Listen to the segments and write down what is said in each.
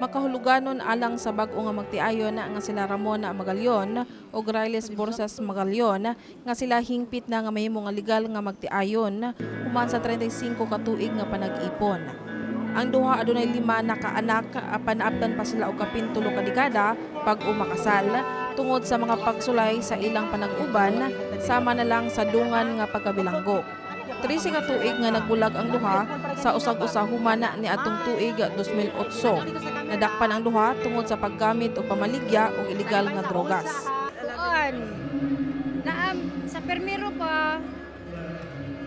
Makahuluganon alang sa bag-o nga magtiayon nga sila Ramon Magalyon ug Railes Borses Magalyon nga sila hingpit na nga mahimo nga legal nga magtiayon human sa 35 ka tuig nga panag-ipon. Ang duha adunay lima na kaanak, apan naabtan pa sila og kapin 3 ka dekada pag umakasal tungod sa mga pagsulay sa ilang panag-uban, sama na lang sa dungan nga pagkabilanggo. 13 ka tuig nga nagbulag ang duha sa usag-usa human ni atong tuig 2008. Nadakpan ang duha tungod sa paggamit og pamaligya og ilegal nga drogas. Kuan. Naam sa permiro pa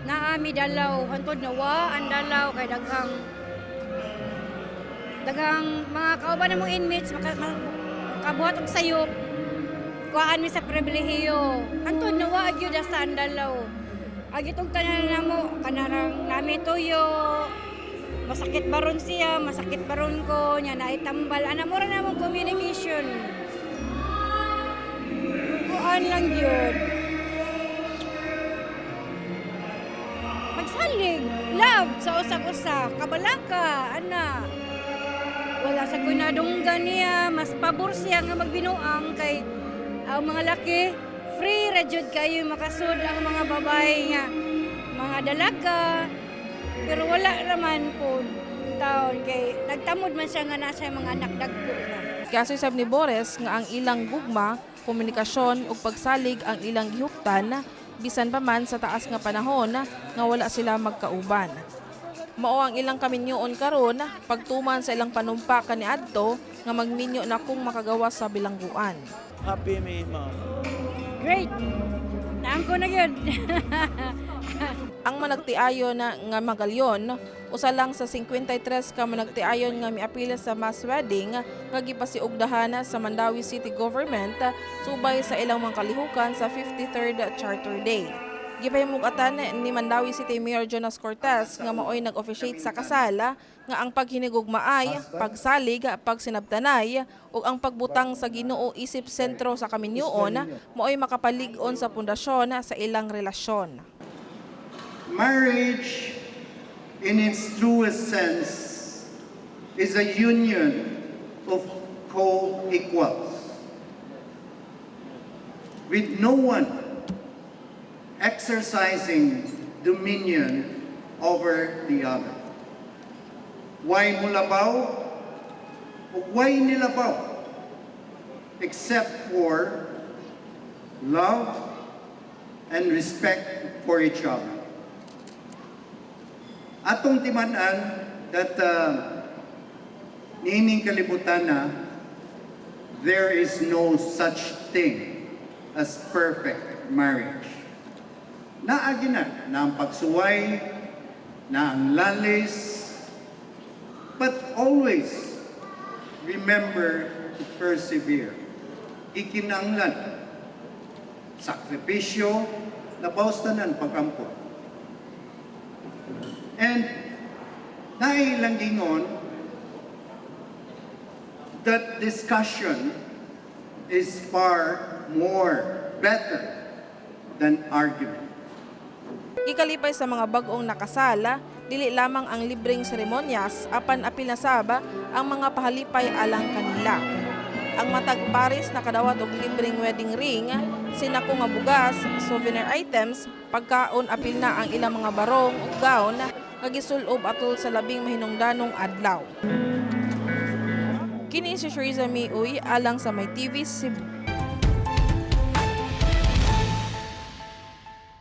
naami dalaw, hantod na wa ang dalaw kay daghang daghang mga kauban namong inmates makabuhat og sayop, kuan mi sa pribilehiyo hantod na wa gyud sa ang dalaw. Agitong tanan namo kanarang nami tuyo, masakit baron siya, masakit baron ko nya, naitambal ana, mura na mong communication. Kuan lang yun. Magsalig, love sa usag-usa, kabalaka, ana. Wala sa ko'y nadunggan niya, mas pabor siya nga magbinuang kay ang mga laki, free ra jud kayo makasud ang mga babae nga mga dalaga. Pero wala raman po taon kay nagtamod man siya nga nasa mga anak dagko na. Kaso sab ni Bores nga ang ilang gugma, komunikasyon ug pagsalig ang ilang gihuptan bisan pa man sa taas nga panahon nga wala sila magkauban. Mao ang ilang kaminyoon karon pagtuman sa ilang panumpa kaniadto nga magminyo na kung makagawas sa bilangguan. Happy mi, ma'am. Great! Naangko na yun. Ang managtiayon na nga Magalyon, usa lang sa 53 ka managtiayon nga miapila sa mass wedding nga gipasiugdahan sa Mandaue City Government subay sa ilang mga kalihukan sa 53rd Charter Day. Gipahimug-atan ni Mandaue City Mayor Jonas Cortes nga maoy nag-officiate sa kasal nga ang paghinigugmaay, pagsalig, pagsinabtanay ug ang pagbutang sa Ginoo isip sentro sa kaminyoon maoy makapalig-on sa pundasyon sa ilang relasyon. Marriage, in its truest sense, is a union of co-equals, with no one exercising dominion over the other. Way mulabaw o way nilabaw except for love and respect for each other. Atong timan-an that niining kalibutan na there is no such thing as perfect marriage. Naagi na, na ang pagsuway, na ang lalis, but always remember to persevere. Ikinanglan, sakripisyo, labaw tanan pag-ampo. And nailang gingon that discussion is far more better than argument. Gikalipay sa mga bag-ong nakasala, dili lamang ang libreng seremonyas apan apil na sab ang mga pahalipay alang kanila. Ang matag paris nakadawat og libreng wedding ring, sinako nga bugas, souvenir items, pagkaon, apil na ang ilang mga barong ug gown nga gisulob atol sa labing mahinungdanong adlaw. Kini si Shariza Miuy alang sa May TV Cebu.